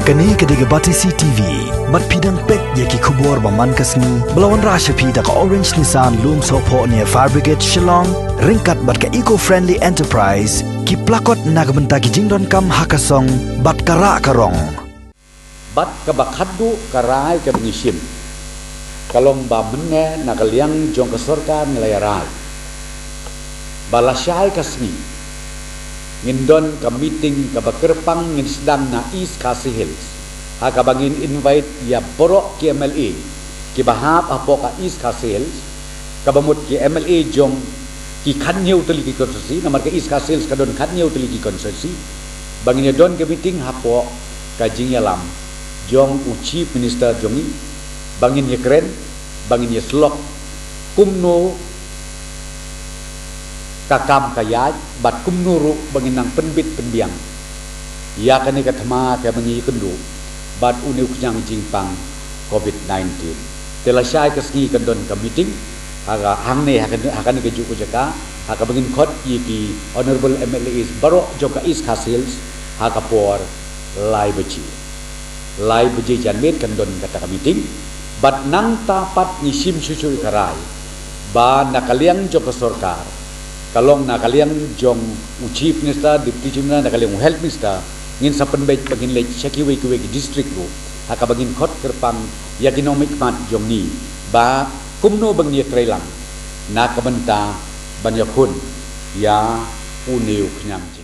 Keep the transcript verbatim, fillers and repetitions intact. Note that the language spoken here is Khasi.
Kane ka dei ka Batesi T V, bad phi dang peit ïa ki khubor ba man ka sngi, ba la wanrah sha phi da ka Orange Nissan Lumsohphoh near Fire Brigade Shillong, ryngkat bad ka Eco Friendly Enterprise, ki plakot na ka bynta ki jingdonkam ha ka song, bad ka rah ka rong. Bad kaba khatduh ka rai kaba ngi shim, ka long ba mynne na ka liang jong ka sorkar ngi la ïa rai ba lashai ka sngi ngin don ka meeting kaba kyrpang ngin sdang na East Khasi Hills, ha kaba ngin invite ïa baroh ki M L A kiba hap hapoh ka East Khasi Hills, kaba mut ki M L A jong ki khatñiew tylli ki constituency, namar ka East Khasi Hills ka don khatñiew tylli ki constituency, ba ngin ïa don ka meeting hapoh ka jingïalam jong u Chief Minister jong ngi, ba ngin ïa kren, ba ngin ïa syllok kumno ka kam ka ïaid, bad kumno ruh ba ngin nang pynbit pynbiang ïa kane ka thma kaba ngi ïakynduh bad une u khñiang jingpang COVID nineteen. Te lashai ka sngi kan don ka meeting ha ka, hangne ha ka, ha kane kajuh ka jaka, ha kaba ngin khot ïa ki honourable M L As baroh jong ka East Khasi Hills ha ka por lai baje. Lai baje janmiet kan don kata ka meeting. Bad nangta pat ngi shim shuh shuh ïa ka rai ba na ka liang jong ka sorkar, ka long na ka liang jong u Chief Minister, Deputy Chief Minister, na ka liang u Health Minister, ngin sa pynbeit ba ngin leit sha kiwei kiwei ki district ruh, ha kaba ngin khot kyrpang ïa ki nongmihkhmat jong ngi ba kumno ba ngin ïatreilang na ka bynta ban ïakhun ïa une u khñiang jingpang.